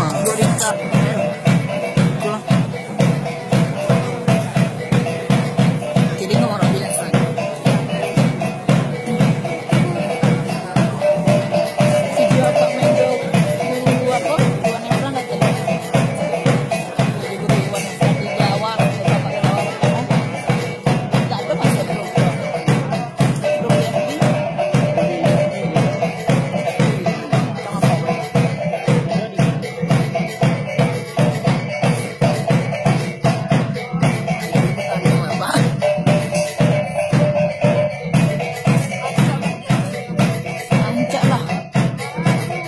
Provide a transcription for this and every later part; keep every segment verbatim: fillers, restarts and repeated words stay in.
Dua liter. Itulah. Jadi nggak orang bilang sana. Video apa main dulu apa? Bukan orang kata. Jadi guru Iwan di Jawa, di Jawa. Rancak lah.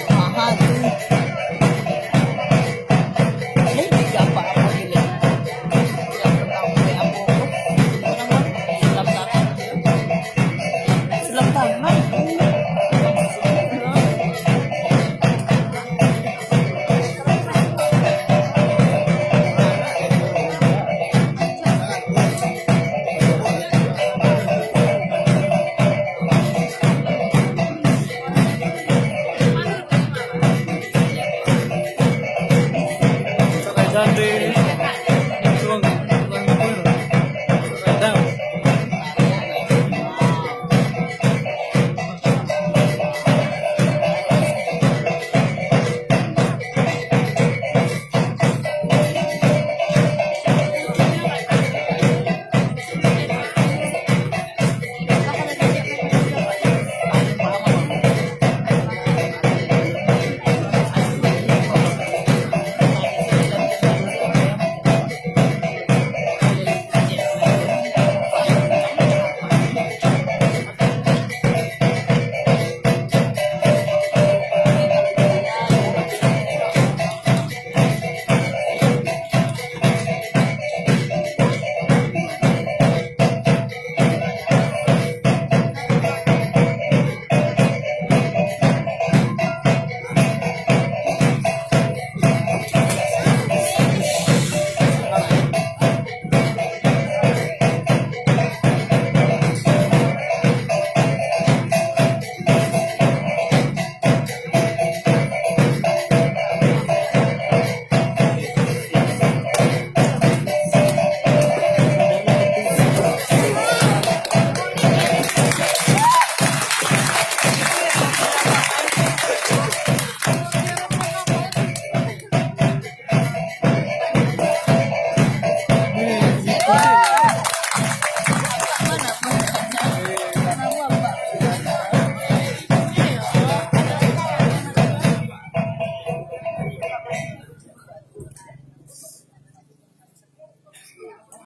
Mahal tu. Ini tiga apa-apa gini. Yang pertama beli apa tu? Orang kan sulam tangan. Sulam tangan.